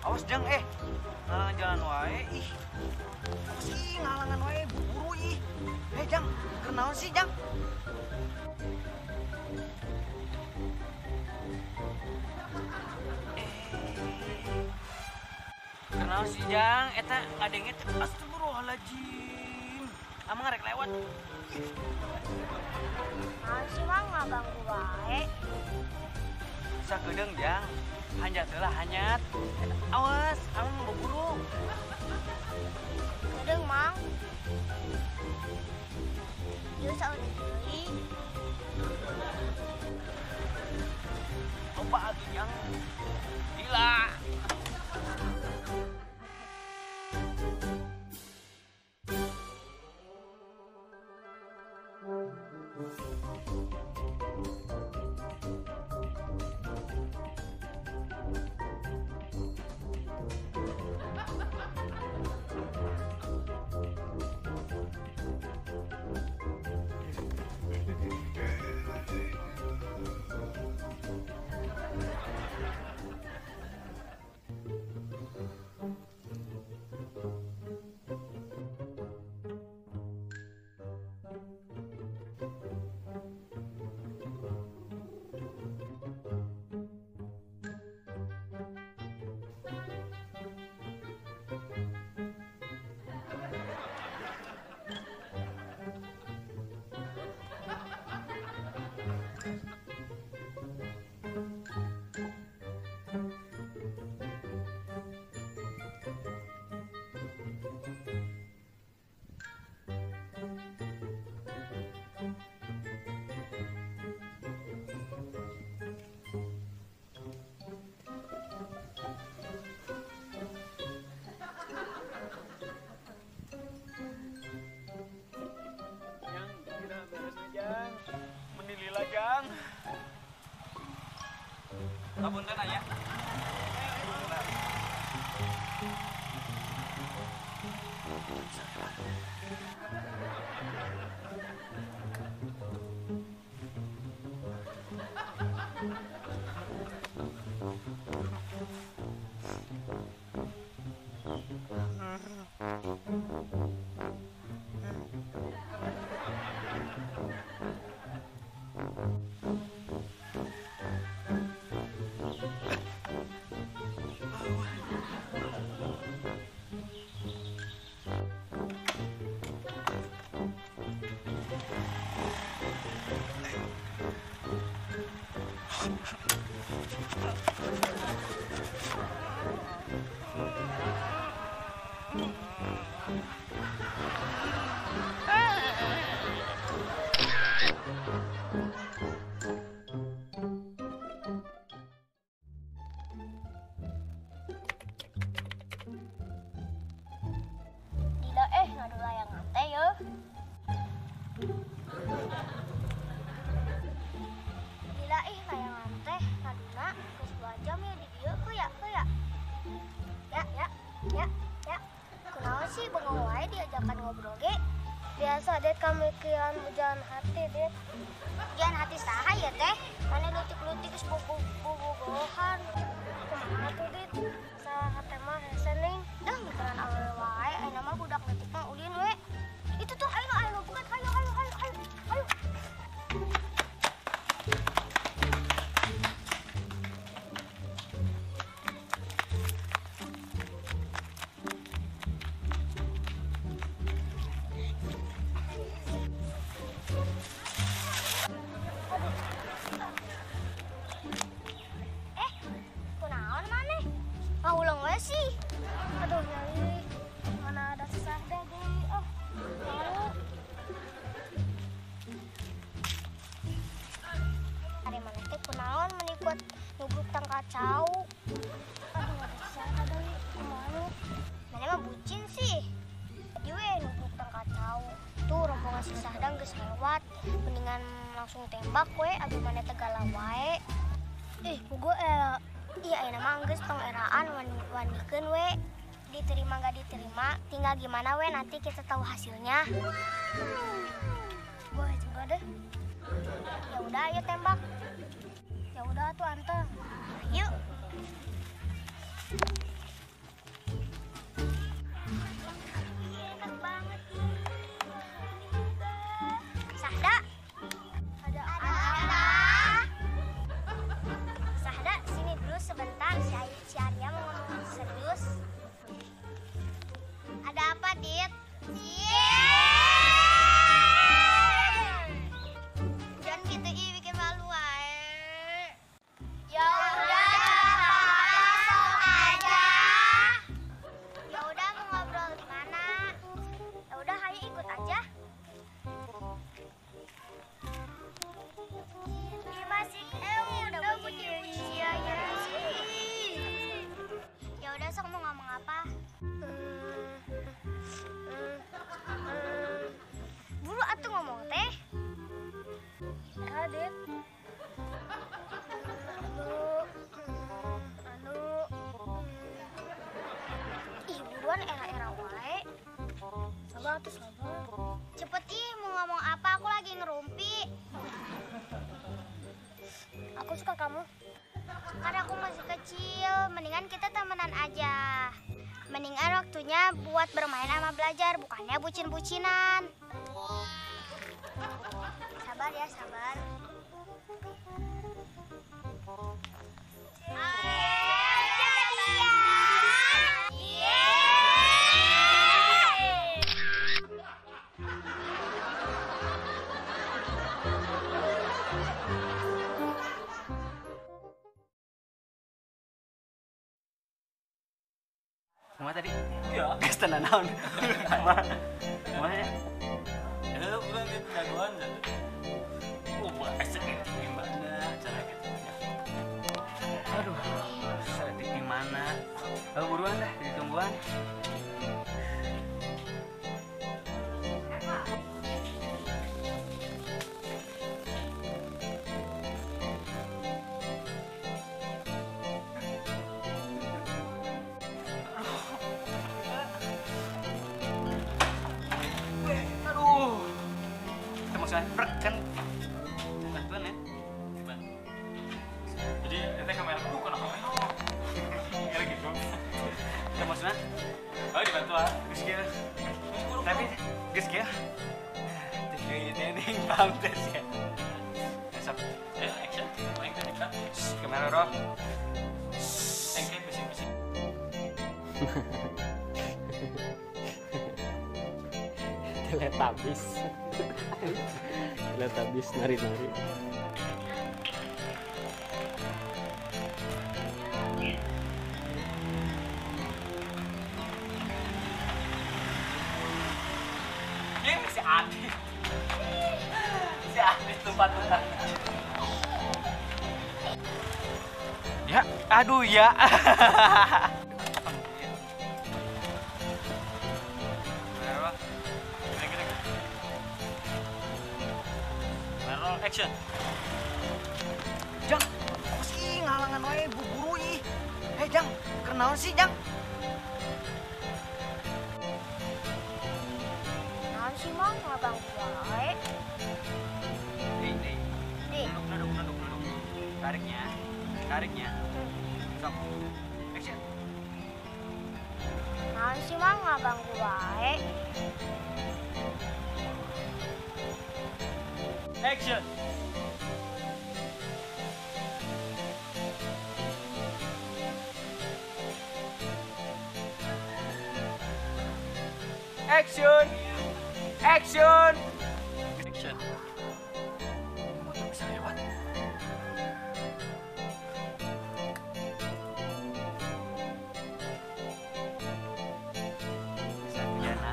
Awas jang, ngalangan jalan wae, ih. Awas ih, ngalangan wae, buru ih. Jang, kenaon sih jang? Kenaon sih jang, eta ngadengnya astagfirullahaladzim. Amang rek lewat. Naon sih mang ngaganggu wae. Sakedeung jang. Hanjat lah hanyat. Awas, amang mau buru. Kedeung mang. Ieu saeutik deui. Loba atuh jang. Gila. Kapunten aya. Dila ngadu layangan teh ya. Dila layangan teh ngaduna geus 2 jam ya di dieu ke ya ke ya. Ya ya ya ya. Kunaon sih bengong wae diajakan ngobrol ge? Biasa det kamikiran ujian hati det. Ujian hati saha ya teh? Mana lutik-lutik geus bobogohan. Kumaha tuh dit? Salah hate mah hese ning. Dah mikiran awewe wae, ayeuna mah budak leutik mah ulin we. Itu tuh ayo ayo bukan ayo ayo ayo ayo ayo. Kunaon maneh? Ngahuleng we sih. Aduh nyai, mana ada susah deh deui. Oh, malu. Ari maneh teh kunaon meuni kuat nubruk tangkal cau. Aduh, ada susah deui, malu. Maneh mah bucin sih. Jadi we nubruk tangkal cau. Tuh rombongan si Sahdang geus lewat, mendingan langsung tembak we aduh maneh teh galau wae. Ih, puguh era. Iya, ayeuna mah geus tong eraan wanikeun we. Diterima nggak diterima, tinggal gimana we nanti kita tahu hasilnya. Boleh juga deh. Ya udah, ayo tembak. Ya udah tuh antar. Yuk. Enak banget. Sahda. Ada ada. Sahda, sini dulu sebentar. Si Arya mau ngomong serius. Ada apa, Dit? Jangan gitu, ih, bikin malu wae. Ya udah, langsung aja. Ya udah, mau ngobrol di mana? Ya udah, ayo ikut aja. Ini masih udah bucin-bucin ya. Ya udah, sok mau ngomong apa? Buru atuh ngomong teh. Ya, Dit. Anu. Ih, buruan era-era wae. Sabar atuh, sabar. Cepet ih, mau ngomong apa? Aku lagi ngerumpi. Aku suka kamu. Karena aku masih kecil, mendingan kita temenan aja. Mendingan waktunya buat bermain sama belajar, bukannya bucin-bucinan. Sabar ya, sabar. Kumaha tadi? Iya. Geus teu nanaon. Kumaha? Kumaha ya? Eta urang teh jagoan. Oh, asa di mana cara gitu. Aduh, saeutik di mana? Oh, buruan dah, ditungguan. Aduh. Kita maksudnya kan bantuan ya. Jadi ente kamera aku bukan kamera. Kira gitu. Kita maksudnya oh dibantuan. Geus kieu. Tapi geus kieu. Teh teh paham teh ya. Besok action. Main teh kita. Kamera roll. Engke bising-bising. Teletabis. Teletabis nari-nari. Adit. Si Adit lupa tukang. Ya, aduh ya. Roll action. Jang, awas ih ngalangan wae buru-buru ih. Hei Jang, kenaon sih Jang? Naon sih Mang ngaganggu wae. Nih, nih. Duduk, duduk, duduk, duduk. Tariknya, tariknya. Stop. Action. Naon sih Mang ngaganggu wae. Action. Action. Action. Action. Motor bisa lewat. Bisa pidana.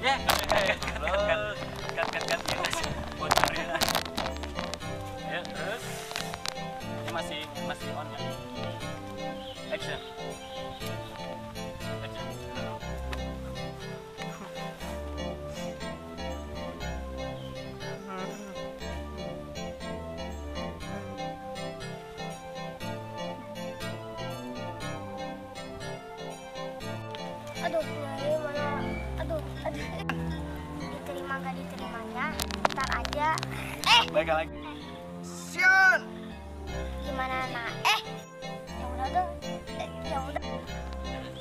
Ya, cut, cut, cut, cut, cut. Ya, terus ini masih on ya. Action. Action. Aduh, ini mana? Aduh, aduh. Diterima gak diterimanya, ntar aja. Baik lagi. Action. Gimana nak? Ya udah dong. Ya udah.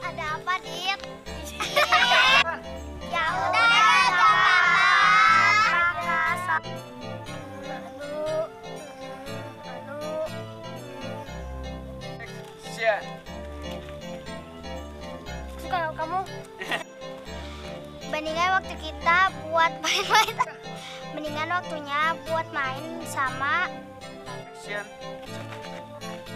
Ada apa, Dit? Ya udah, gak apa-apa. Aduh, Action. Suka kamu. Mendingan waktu kita buat main-main. Mendingan waktunya buat main sama. Action.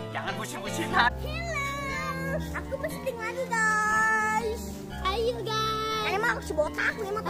Jangan pusing-pusingan. Hello, aku posting lagi guys. Ayo guys. Ini mah si botak, ini mah.